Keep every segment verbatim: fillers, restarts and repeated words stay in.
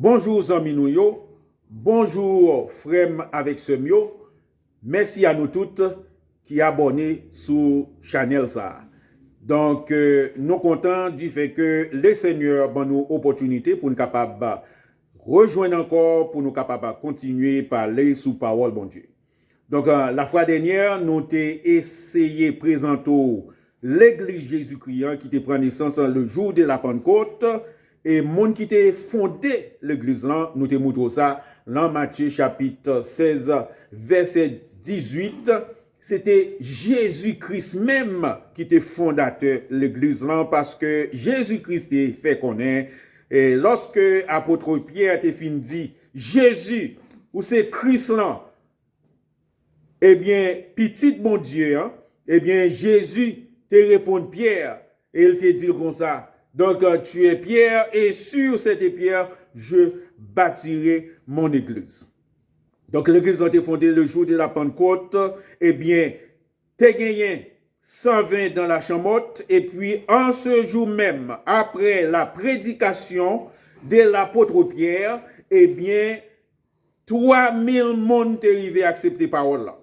Bonjou zanmi nou yo, bonjou frè m avèk sè m yo. Mèsi a nou tout ki abòne sou chanèl sa a. Donk, euh, nou kontan di fè ke Lesenyè ban nou opòtinite pou n kapab rejwenn ankò, pou nou kapab kontinye pale sou pawòl Bondye. Donk, euh, lafwa dènyè, nou te eseye prezante w Legliz Jezikri an ki te pran nesans le jour de la Pentecôte, e moun ki te fonde legliz lan, nou te moutre w sa lan Matye chapit sèz, vèsè dizuit. Se te Jezi Kris menm ki te fondatè legliz lan, paske Jezi Kris te fè konnen, e lòske apot Pyè te fin di, Jezi, ou se Kris lan, ebyen, pitit Bondye an, ebyen, Jezi te reponn Pyè, e l te di l konsa, donc, euh, tu es Pierre, et sur cette pierre, je bâtirai mon église. Donk, legliz lan te fonde le jour de la Pentecôte, ebyen, te genyen cent vingt dans la chambotte, et puis en ce jour même, après la prédication de l'apôtre Pierre, ebyen, twa mil moun te rive aksepte pawòl la.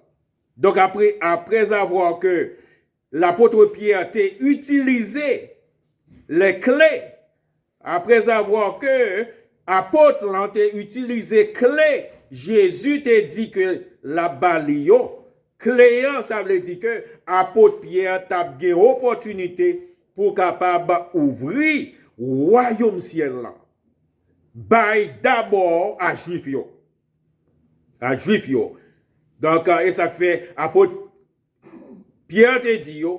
Donk, apre, après avoir que l'apôtre Pierre te itilize les clés, après avoir que apot lan te itilize kle Jezi te di ke l ap ba li yo, kle an, sa vle di ke apot Pyè t ap gen opòtinite pou kapab ouvri wayòm syèl lan. Bay dabò a Jwif yo. A Jwif yo. Donk, e sa k fè apot Pyè te di yo,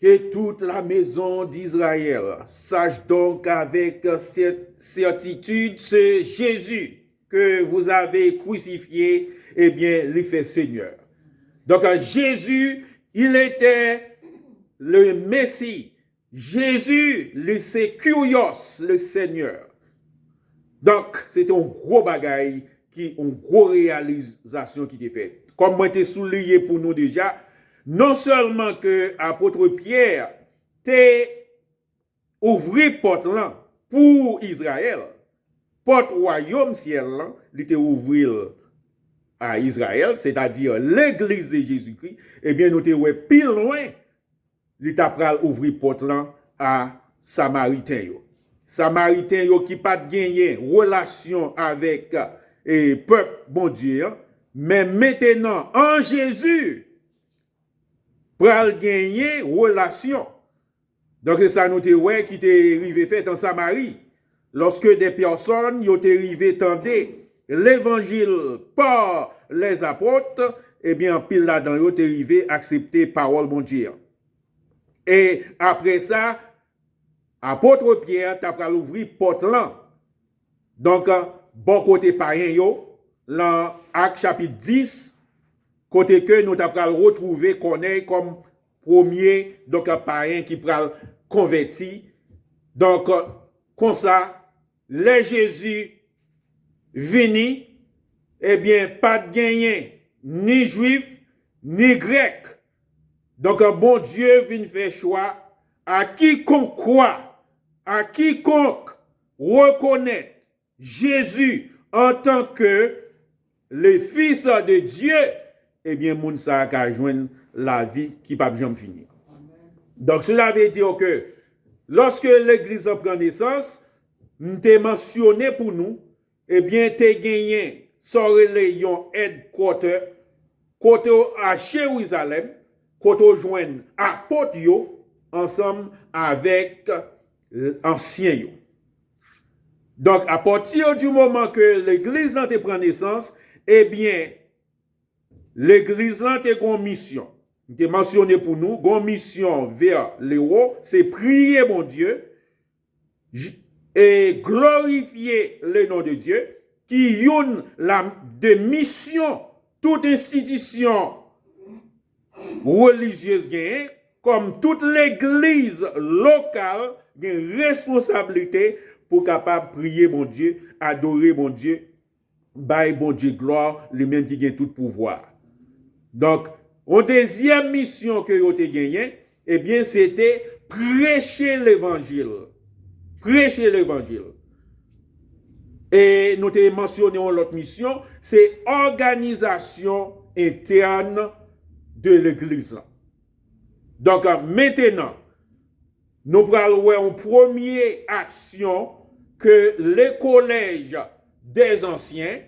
que toute la maison d'Israël sache donc avec cer- certitude ce Jésus que vous avez crucifié, ebyen, li fè Senyè. Donk, Jezi, il était le Messie. Jezi, li se Kyrios, le Senyè. Donk, se te yon gwo bagay, ki, yon gwo reyalizasyon ki te fèt. Kòm mwen te souliye pou nou deja, non sèlman ke apot Pyè te ouvri pòt lan pou Izrayèl, pòt wayòm syèl lan, li te ouvri l a Izrayèl, sètadi legliz de Jezikri, ebyen, nou te wè pi lwen, li ta pral ouvri pòt lan a Samariten yo. Samariten yo ki pa t genyen relasyon avèk, e, pèp Bondye an, men mentenan an Jezi pral genyen relasyon. Donk, se sa nou te wè ki te rive fèt an Samari. Lòske de pèsòn yo te rive tande levanjil pa lèzapot, ebyen, anpil ladan yo te rive aksepte pawòl Bondye an. E apre sa, apot Pyè ta pral ouvri pòt lan. Donk, bò kote payen yo, lan Ak chapit dis, kote ke nou ta pral retwouve Kònèy kòm premye, donk, payen ki pral konvèti. Donk, konsa, lè Jezi vini, ebyen, pa t genyen ni Jwif, ni Grèk. Donk, Bondye vin fè chwa à quiconque croit, à quiconque reconnaît Jésus en tant que le Fils de Dieu, ebyen, moun sa a ka jwenn lavi ki p ap janm fini. Donk, cela veut dire que lòske legliz lan pran nesans, m te mansyone pou nou, ebyen, te genyen sa w rele yon headquarter, kote w a Jerizalèm, kote w jwenn apot yo ansanm avèk ansyen yo. Donk, à partir du moment que legliz lan te pran nesans, ebyen, legliz lan te gon misyon. M te mansyone pou nou, gon misyon vers le haut, se priye Bondye, j- e glorifye le nom de Dieu, ki youn la de misyon tout enstitisyon relijyez genyen, kòm tout legliz lokal gen responsablite pou kapab priye Bondye, adore Bondye, bay Bondye glwa, li menm ki gen tout pouvwa. Donk, yon dezyèm misyon ke yo te genyen, ebyen, se te preche levanjil. Preche levanjil. E nou te mansyone yon lòt misyon, se òganizasyon entèn de legliz lan. Donk, mentenan, nou pral wè yon premye aksyon ke le collège des anciens,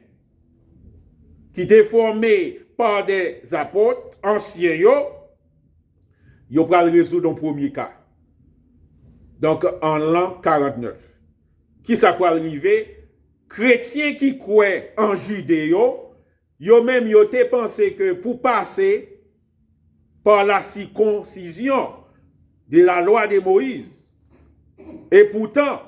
ki te fòme pa de apot, ansyen yo, yo pral rezoud yon premye ka. Donk, an lan karantnèf. Kisa pral rive? Kretyen ki kwè an Jide yo, yo menm yo te panse ke pou pase par la circoncision de la loi de Moïse. E poutan,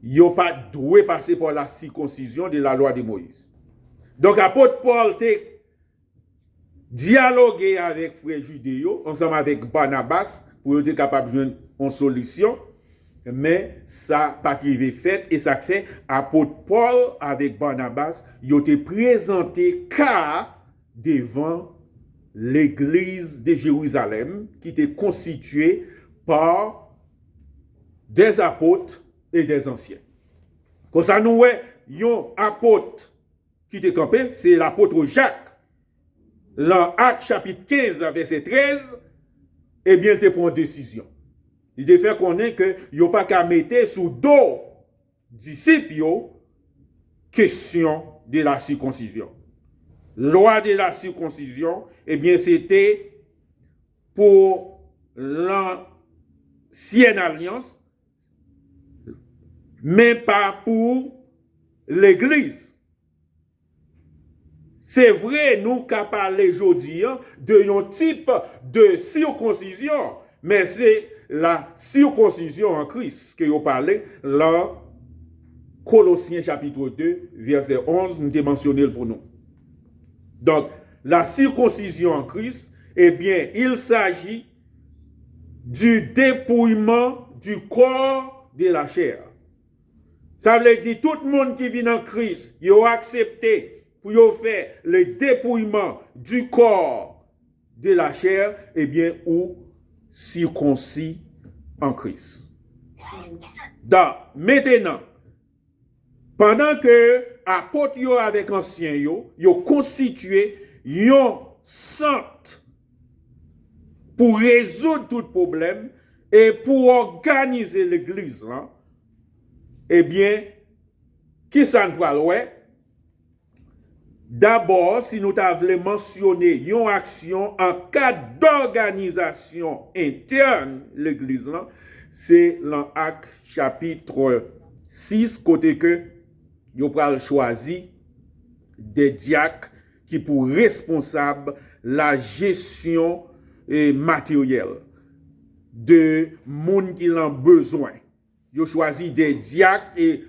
yo pa dwe pase par la circoncision de la loi de Moïse. Donk, apot Pòl te dyaloge avèk frè Jide yo, ansanm avèk Banabas, pou yo te kapab jwenn yon solisyon. Men, sa pa t rive fèt, e sa k fè apot Pòl avèk Banabas, yo te prezante ka a devan legliz de Jerizalèm, ki te konstitye pa de apot e de ansyen. Konsa, nou wè yon apot ki te kanpe, se lapot Jak. Lan Ak chapit kenz, vèsè trèz, ebyen, li te pran desizyon. Li te fè konnen ke yo pa ka mete sou do disip yo kesyon de la sikonsizyon. Lwa de la sikonsizyon, ebyen, se te pou lansyen alyans, men pa pou legliz. Se vre, nou ka pale jodi a de yon tip de sikonsizyon, men se la sikonsizyon an Kris ke yo pale lan Kolosyen chapit de, vèsè onz, m te mansyone l pou nou. Donk, la sikonsizyon an Kris, ebyen, il s'agit du dépouillement du corps de la chair. Sa vle di tout moun ki vin an Kris, yo aksepte pou yo fè le dépouillement du corps de la chair, ebyen, ou sikonsi an Kris. Donk, mentenan, pandan ke apot yo avèk ansyen yo, yo konstitye yon sant pou rezoud tout pwoblèm e pou òganize legliz lan, ebyen, kisa n pral wè? Dabò, si nou ta vle mansyone yon aksyon an kad dòganizasyon entèn legliz lan, se lan Ak chapit sis, kote ke yo pral chwazi de dyak ki pou responsab la jesyon, e, materyèl de moun ki lan bezwen. Yo chwazi de dyak, e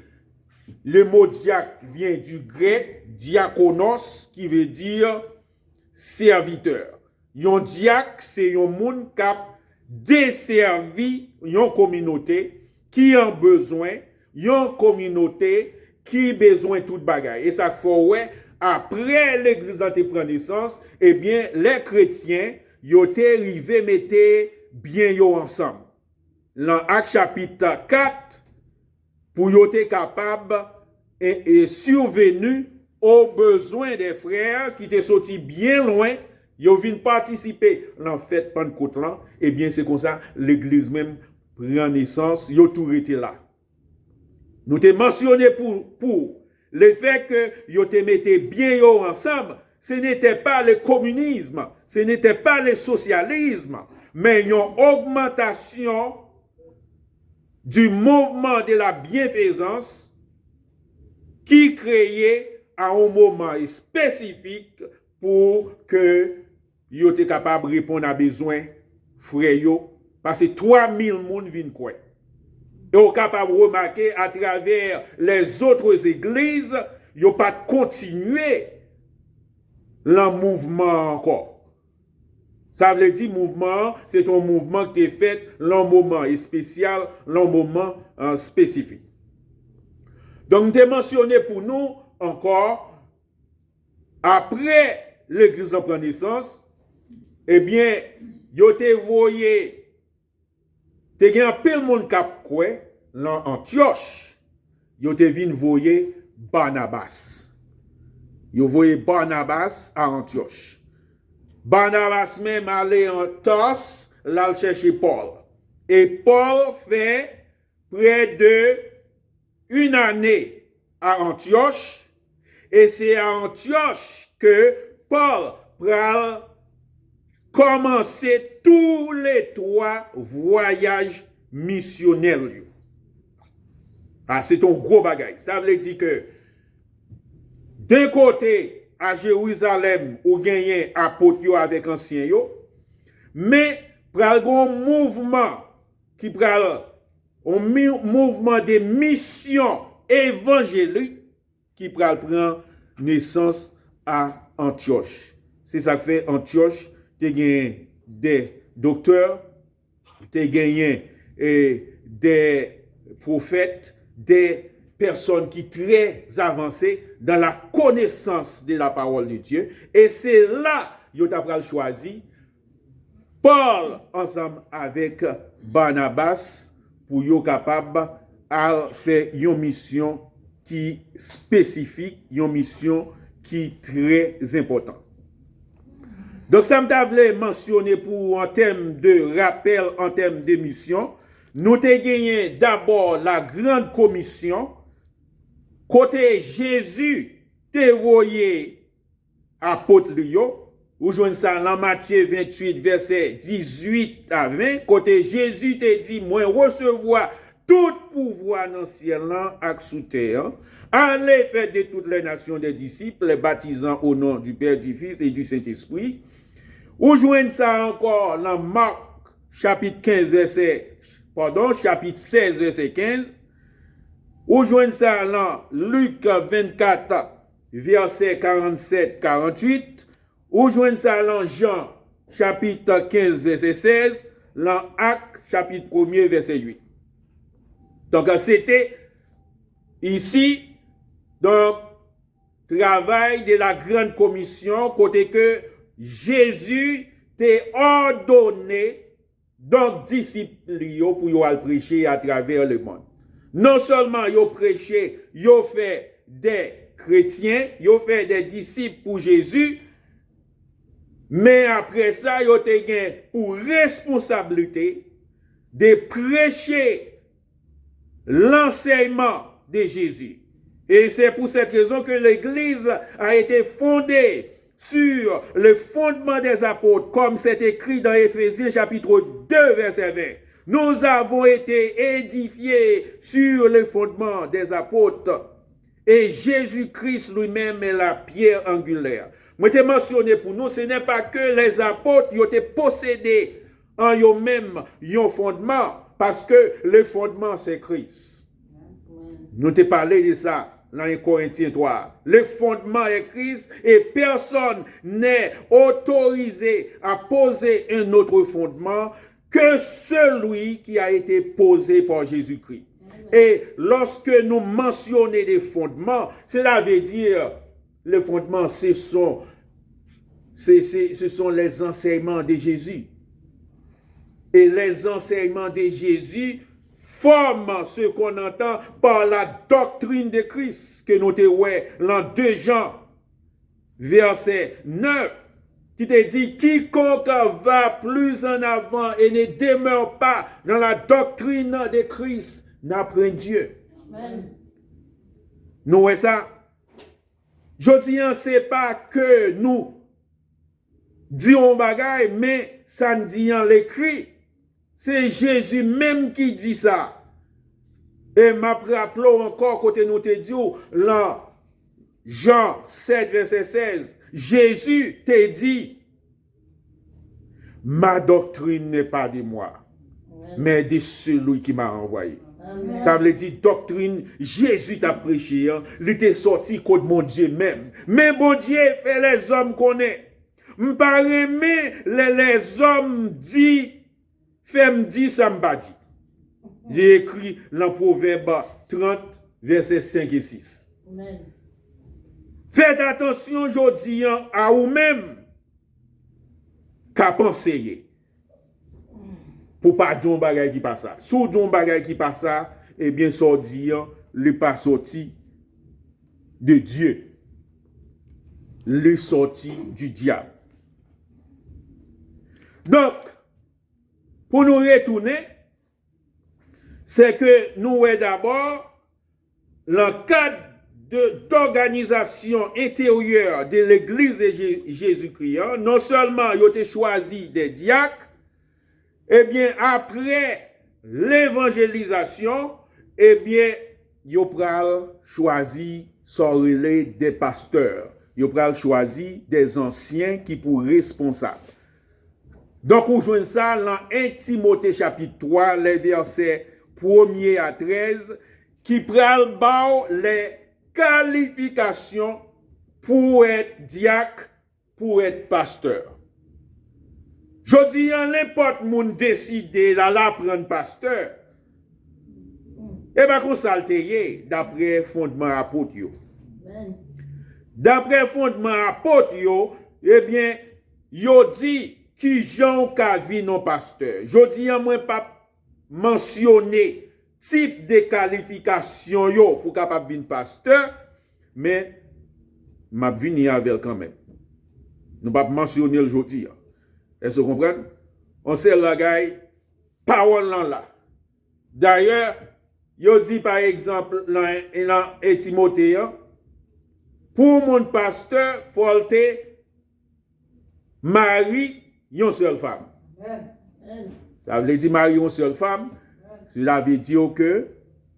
le mo dyak vyen di grèk diakonos, ki vle di sèvitè. Yon dyak se yon moun k ap desèvi yon kominote ki an bezwen, yon kominote ki bezwen tout bagay. E sa k fè w wè, apre legliz lan te pran nesans, ebyen, lè kretyen yo te rive mete byen yo ansanm. Lan Ak chapit kat, pou yo te kapab e, e, survenu aux besoins des frères ki te soti byen lwen, yo vin patisipe lan fèt Pannkot lan, ebyen, se konsa legliz menm pran nesans, yo tou rete la. Nou te mansyone pou, pou le fè ke yo te mete byen yo ansanm, ce n'était pas le communisme, ce n'était pas le socialisme, men yon ogmantasyon du mouvement de la bienfaisance ki kreye a yon moman espesifik pou ke yo te kapab reponn a bezwen frè yo, paske twa mil moun vin kwè. E w kapab remake atravè les autres églises, yo pa t kontinye lan mouvman an ankò. Sa vle di mouvman an, se te yon mouvman ki te fèt lan moman espesyal, lan moman, e, espesifik. Donk, m te mansyone pou nou ankò, apre legliz lan pran nesans, ebyen, yo te voye, te gen anpil moun k ap kwè lan Antyòch. yo te vin voye Banabas. Yo voye Banabas a Antyòch. Banabas menm ale an Tars, l al chèche Pòl. E Pòl fè prè de yon ane a Antyòch, e se a Antyòch ke Pòl pral kòmanse toulètwa vwayaj misyonè l yo. A, se t on gwo bagay. Sa vle di ke de kote a Jerizalèm, ou genyen apot yo avèk ansyen yo, men pral gen yon mouvman ki pral, yon mi- mouvman de misyon evanjelik ki pral pran nesans a Antyòch. Se sa k fè Antyòch te gen de doktè, te genyen, e, de pwofèt, de pèsòn ki trè avanse dans la connaissance de la parole de Dieu. E se la yo ta pral chwazi Pòl ansanm avèk Banabas pou yo kapab al fè yon misyon ki espesifik, yon misyon ki trè enpòtan. Donk, sa m ta vle mansyone pou ou an tèm de rapèl, an tèm de misyon, nou te genyen dabò la Grande Commission, kote Jezi te voye apot li yo. Ou jwenn sa nan Matye venntuit, vèsè dizuit a ven, kote Jezi te di, mwen resevwa tout pouvwa nan syèl lan ak sou tè an. Allez, faites de toutes les nations des disciples, les baptisant au nom du Père, du Fils et du Saint-Esprit. Ou jwenn sa ankò nan Mak, chapit kenz, vèsè, padon, chapit sèz, vèsè kenz. Ou jwenn sa nan Lik vennkat, vèsè karannsèt, karantuit. Ou jwenn sa lan Jan, chapit kenz, vèsè sèz, lan Ak, chapit premye, vèsè uit. Donk, se te isi, donk, travay de la Grande Commission, kote ke Jezi te òdone donk disip li yo pou yo al preche atravè lemonn. Non sèlman yo preche, yo fè de kretyen, yo fè de disip pou Jezi, men apre sa, yo te gen pou responsablite de preche l'enseignement de Jésus. Et c'est pour cette raison que l'Église a été fondée sur le fondement des apôtres, comme c'est écrit dans Éphésiens chapitre deux, verset vingt. Nous avons été édifiés sur le fondement des apôtres. Et Jésus-Christ lui-même est la pierre angulaire. Mwen te mansyone pou nou, ce n'est pas que les apôtres yo te posede an yo menm yon fondman, paske le fondement c'est Christ. Nou te pale de sa nan en Korentyen twa. Le fondement est Christ et personne n'est autorisé à poser un autre fondement que celui qui a été posé par Jésus-Christ. E lòske nou mansyone de fondman, cela veut dire le fondement, ce sont, ce, ce, ce sont les enseignements de Jésus. Et les enseignements de Jésus forment ce qu'on entend par la doctrine de Christ, ke nou te wè lan de Jan, vèsè nèf, ki te di, quiconque va plus en avant et ne demeure pas dans la doctrine de Christ n'apprend Dieu. Nou wè sa? Jodi an, se pa ke nou di yon bagay, men sa n di an l ekri. Se Jezi menm ki di sa. E m ap raple w ankò kote nou te di w lan Jan sèt, vèsè sèz, Jezi te di, ma doctrine n'est pas de moi, mais de celui qui m'a envoyé. Sa vle di doktrin Jezi t ap preche an, li te sòti kot Bondye menm. Men Bondye fè lèzòm konnen, m pa renmen lè lèzòm di, fè m di sa m pa di. Li ekri lan Pwovèb trant, vèsè senk e sis. Fèt atansyon jodi an a ou menm k ap anseye. Pou w pa di yon bagay ki pa sa. Si w di yon bagay ki pa sa, ebyen, sa w di an, li pa sòti de Dye. Li sòti di dyab. Donk, pou nou retounen, se ke nou wè dabò, nan kad de, d'organisation intérieure de l'Église de Jé- Jésus-Christ an, non sèlman yo te chwazi de dyak, ebyen, apre levanjelizasyon, ebyen, yo pral chwazi sa w rele de pastè. Yo pral chwazi de ansyen ki pou responsab. Donk, ou jwenn sa nan en Timote chapit twa, lè vèsè premye a trèz, ki pral ba w lè kalifikasyon pou w èt dyak, pou w èt pastè. Jodi a, nenpòt moun deside l al aprann pastè. E pa konsa l te ye, daprè fondman apot yo. Daprè fondman apot yo, ebyen, yo di kijan w ka vin yon pastè. Jodi a, mwen p ap mansyone tip de kalifikasyon yo pou w kapab vin pastè, men m ap vini avè l kanmenm. Nou p ap mansyone l jodi a. Èske w konprann? Yon sèl bagay, pawòl lan la. Dayè, yo di, pa egzanp, nan, nan en Timote an, pou yon moun pastè, fò l te mari yon sèl fanm. Sa vle di mari yon sèl fanm, cela veut dire que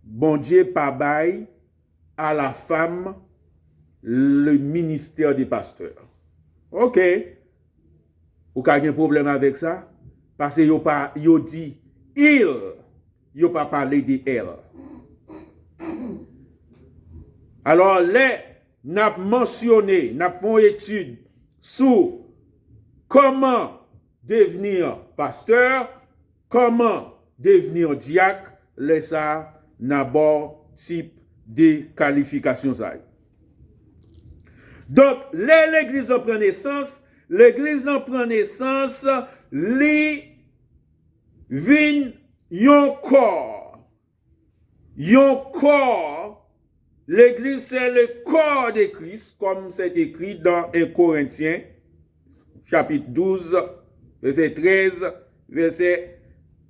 Bondye pa bay à la femme le ministère de pasteur. Ok. Ou ka gen pwoblèm avèk sa, paske yo pa, yo di il, yo pa pale de elle. Alò, lè n ap mansyone, n ap fè yon etid sou kòman devni pastè, kòman devni dyak, lè sa a, n a ba w tip de kalifikasyon sa yo. Donk, lè legliz lan pran nesans, legliz lan pran nesans, li vin yon kò. Yon kò, legliz se le corps de Christ, comme c'est écrit dans un Corinthiens, chapitre douze, verset treize, verset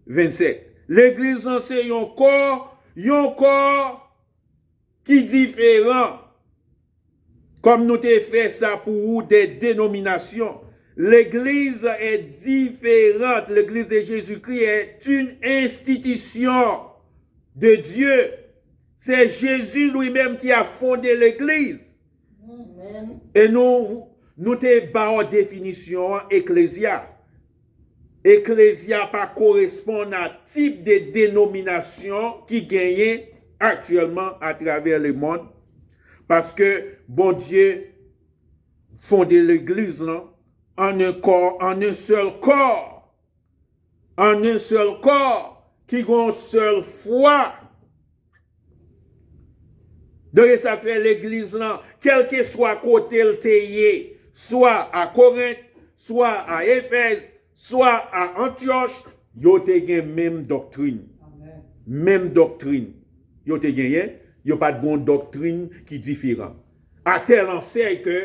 vingt-sept. Legliz lan se yon kò, yon kò ki diferan. Kòm nou te fè sa pou ou, de denominasyon. L'église est différente. L'église de Jésus-Christ est une institution de Dieu. C'est Jésus lui-même qui a fondé l'église. E nou, nou te ba w definisyon an, eklezya. Eklezya pa koresponn a tip de denominasyon ki genyen aktyèlman atravè lemonn, paske Bondye fonde legliz lan an en kò, an en sèl kò, an en sèl kò, ki gen yon sèl fwa. Donk, e sa k fè legliz lan, kèlkeswa kote l te ye, swa a Korent, swa a Efèz, swa a Antyòch, yo te gen menm doktrin. Menm doktrin yo te genyen, yo pa t gen yon doktrin ki diferan. A tèl ansèy ke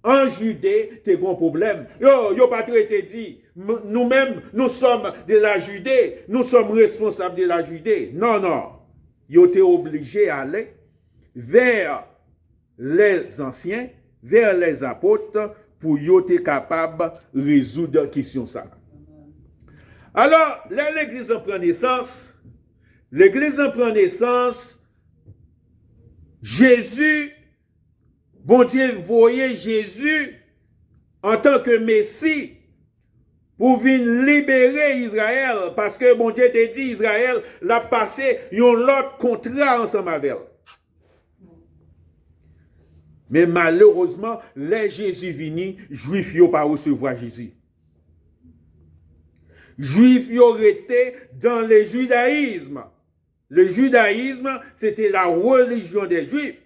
an Jide te gen yon pwoblèm. Yo, yo pa t rete di, "M-, nou menm, nous sommes de la Judée, nous sommes responsables de la Judée." Non, non. Yo te oblije ale vè lèzansyen, vè lèzapot, pou yo te kapab rezoud kesyon sa a. Alò, lè legliz lan pran nesans, legliz lan pran nesans, Jezi, Bondye voye Jezi antanke Mesi pou vin libere Izrayèl, paske Bondye te di Izrayèl l ap pase yon lòt kontra ansanm avè l. Men malerezman, lè Jezi vini, Jwif yo pa resevwa Jezi. Jwif yo rete dans le judaïsme. Le judaïsme, c'était la religion des Juifs.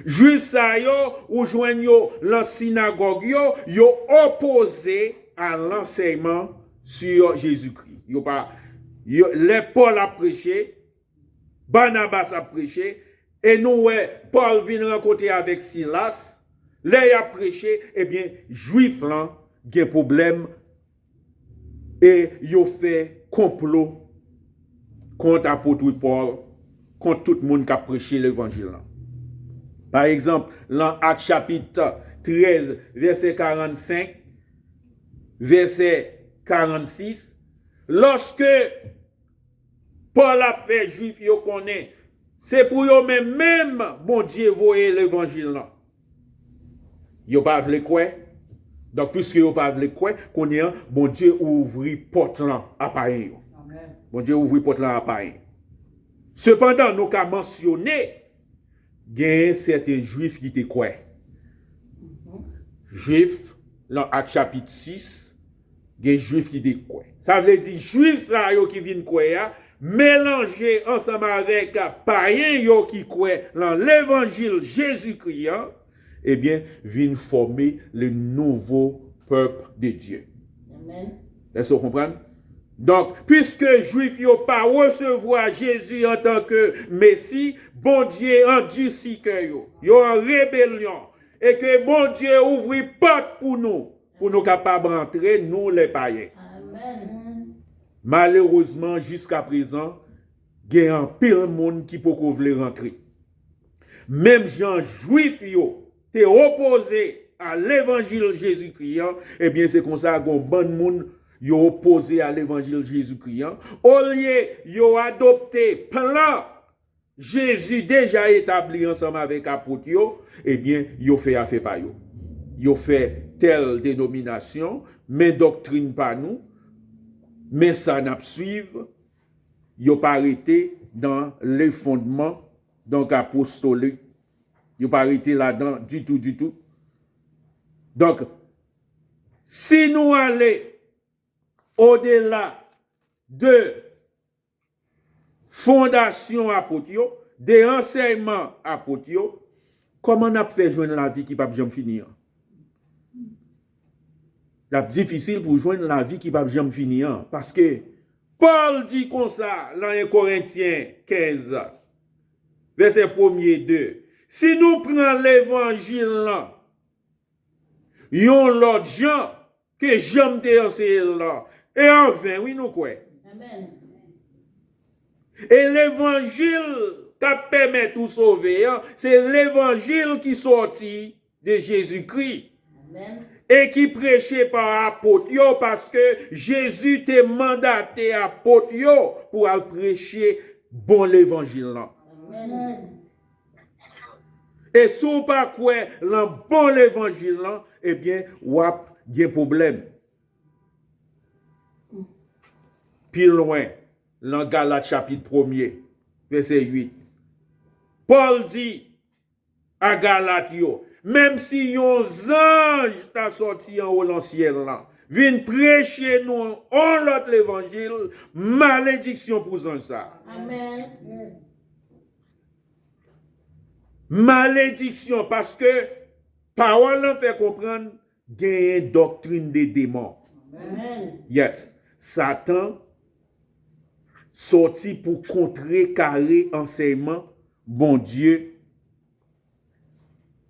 Jwif sa yo, ou jwenn yo nan sinagòg yo, yo opoze a lansèyman sur Jésus-Christ. Yo pa, yo, lè Pòl ap preche, Banabas ap preche, e nou wè Pòl vin rankontre avèk Silas. Lè y ap preche, ebyen, Jwif lan gen pwoblèm e yo fè konplo kont apot Pòl, kont tout moun k ap preche levanjil lan. Pa egzanp, lan Ak chapit trèz, vèsè karannsenk, vèsè karannsis, lòske Pòl ap fè Jwif yo konnen se pou yo menm menm Bondye voye levanjil lan. Yo pa vle kwè. Donk, piske yo pa vle kwè, kounye a, Bondye ouvri pòt lan a payen yo. Bondye ouvri pòt lan a payen. Sepandan, nou ka mansyone, genyen sèten Jwif ki te kwè. Jwif, lan Ak chapit sis, gen Jwif ki te kwè. Sa vle di, Jwif sa yo ki vin kwè a, melanje ansanm avèk payen yo ki kwè lan levanjil Jezikri an, ebyen, vin fòme le nouveau peuple de Dieu. Èske w konprann? Donk, piske Jwif yo pa resevwa Jezi antanke Mesi, Bondye andisi kè yo. Yo an rebelyon. E ke Bondye ouvri pòt pou nou, pou nou kapab antre, nou, lè payen. Malerezman, jiska prezan, gen anpil moun ki poko vle rantre. Menm jan Jwif yo te opoze a levanjil Jezikri an, ebyen, se konsa gon bann moun yo opoze a levanjil Jezikri an. Olye yo adopte plan Jezi deja etabli ansanm avèk apot yo, ebyen, yo fè afè pa yo. Yo fè tèl denominasyon, men doktrin pa nou, men sa n ap swiv, yo pa rete dans le fondement, donk, apostolique. Yo pa rete ladan ditou, ditou. Donk, si nou ale odela de fondasyon apot yo, de ansèyman apot yo, kòman n ap fè jwenn lavi ki p ap janm fini an? L ap difisil pou jwenn lavi ki p ap janm fini an, paske Pòl di konsa lan en Korentyen kenz, vèsè premye de, si nou pran levanjil lan yon lòt jan ke jan m te anseye l lan, e anven, wi, nou kwè. E levanjil k ap pèmèt ou sove an, se levanjil ki sòti de Jezikri e ki preche pa apot yo, paske Jezi te mandate apot yo pou al preche bon levanjil lan. E si w pa kwè lan bon levanjil lan, ebyen, w ap gen pwoblèm. Pi lwen, lan Galat chapit premye, vèsè uit, Pòl di a Galat yo, menm si yon zanj ta sòti anwo lan syèl lan, vin preche nou yon lòt levanjil, malediksyon pou zanj sa a. Malediksyon, paske pawòl lan fè konprann genyen doktrin de demon. Yes. Satan sòti pou kontrekare ansèyman Bondye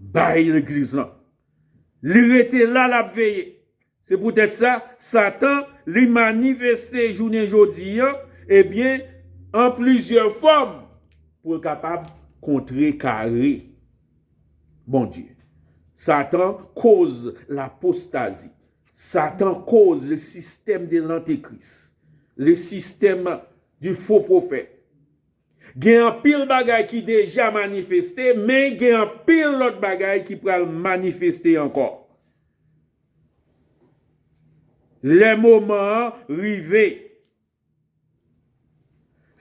bay legliz lan. Li rete la, l ap veye. Se poutèt sa, Satan, li manifeste jounen jodi an, ebyen, an plizyè fòm pou l kapab kontrekare Bondye. Satan koz lapostazi. Satan koz le système de l'antéchrist, le système du faux prophète. Gen anpil bagay ki deja manifeste, men gen anpil lòt bagay ki pral manifeste ankò. Lè moman an rive.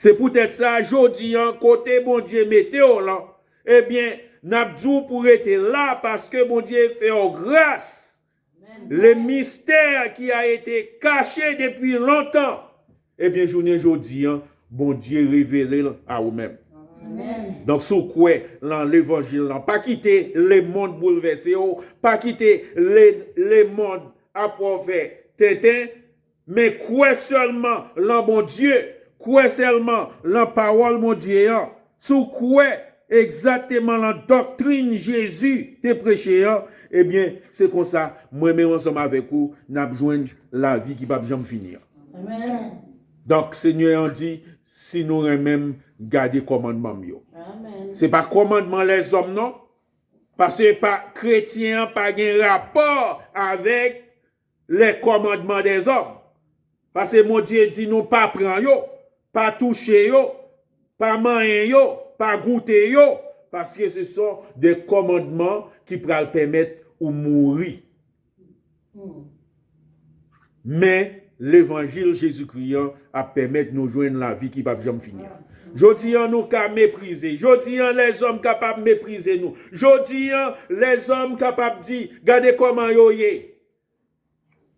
Se poutèt sa, jodi an, kote Bondye mete w lan, ebyen, n ap di w pou rete la, paske Bondye fè w gras. Le mystère qui a été caché depuis longtemps, ebyen, jounen jodi an, Bondye revele l a ou menm. Donk, si w kwè lan levanjil lan, pa kite lemonn boulvèse w, pa kite le, lemonn ap fè w fè tenten, men kwè sèlman lan Bondye kwè sèlman lan pawòl Bondye an, si w kwè egzakteman lan doktrin Jezi te preche an, ebyen, se konsa, mwen menm ansanm avèk ou, n ap jwenn lavi ki p ap janm fini an. Donk, Senyè an di, si nou renmen m, gade kòmandman m yo. Se pa kòmandman lèzòm, non. Paske pa, kretyen an pa gen rapò avèk les commandements des hommes. Paske Bondye di nou pa pran yo, pa touche yo, pa manyen yo, pa goute yo, paske se son de kòmandman ki pral pèmèt ou mouri. Men, levanjil Jezikri an ap pèmèt nou jwenn lavi ki p ap janm fini an. Jodi an, nou ka meprize. Jodi an, lèzòm kapab meprize nou. Jodi an, lèzòm kapab di, gade kòman yo ye.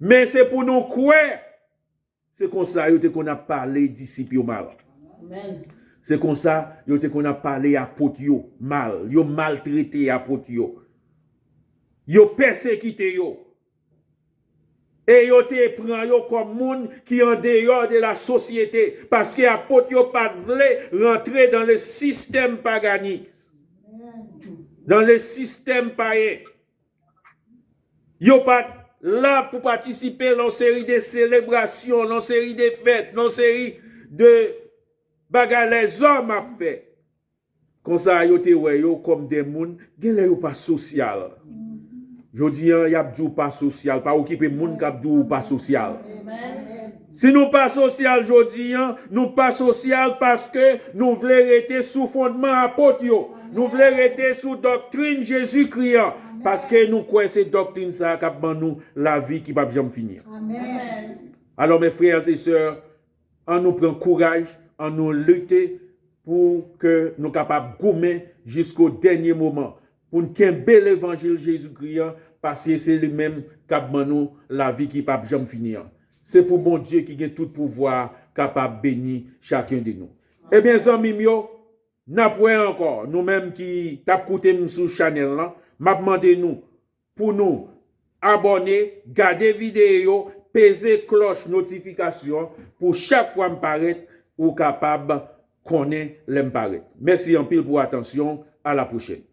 Men se pou nou kwè. Se konsa yo te konn ap pale disip yo mal. Se konsa yo te konn ap pale apot yo mal. Yo maltrete apot yo. Yo pèsekite yo. E yo te pran yo kòm moun ki andeyò de la sosyete, paske apot yo pa t vle rantre dans le système paganisme, dans le système païen. Yo pa t la pou patisipe lan yon seri de selebrasyon, lan yon seri de fèt, lan yon seri de bagay lèzòm ap fè. Konsa, yo te wè yo kòm de moun, genlè yo pa sosyal. Jodi an, y ap di w pa sosyal. Pa okipe moun k ap di w ou pa sosyal. Si nou pa sosyal jodi an, nou pa sosyal paske nou vle rete sou fondman apot yo. Nou vle rete sou doktrin Jezikri an. Paske nou kwè se doktrin sa a k ap ban nou lavi ki p ap janm fini an. Alò, mes frères et sœurs, an nou pran kouraj, an nou lite pou ke nou kapab goumen jisko dènye moman, pou n kenbe levanjil Jezikri an, paske se li menm k ap ban nou lavi ki p ap janm fini an. Se pou Bondye ki gen tout pouvwa a kapab beni chaken de nou. Ebyen, zanmi m yo, n ap wè ankò, nou menm ki t ap koute m sou chanèl lan, m ap mande nou pou nou abòne, gade videyo yo, peze klòch notifikasyon an pou chak fwa m parèt, ou kapab konnen lè m parèt. Mèsi anpil pou atansyon w. A la pwochèn.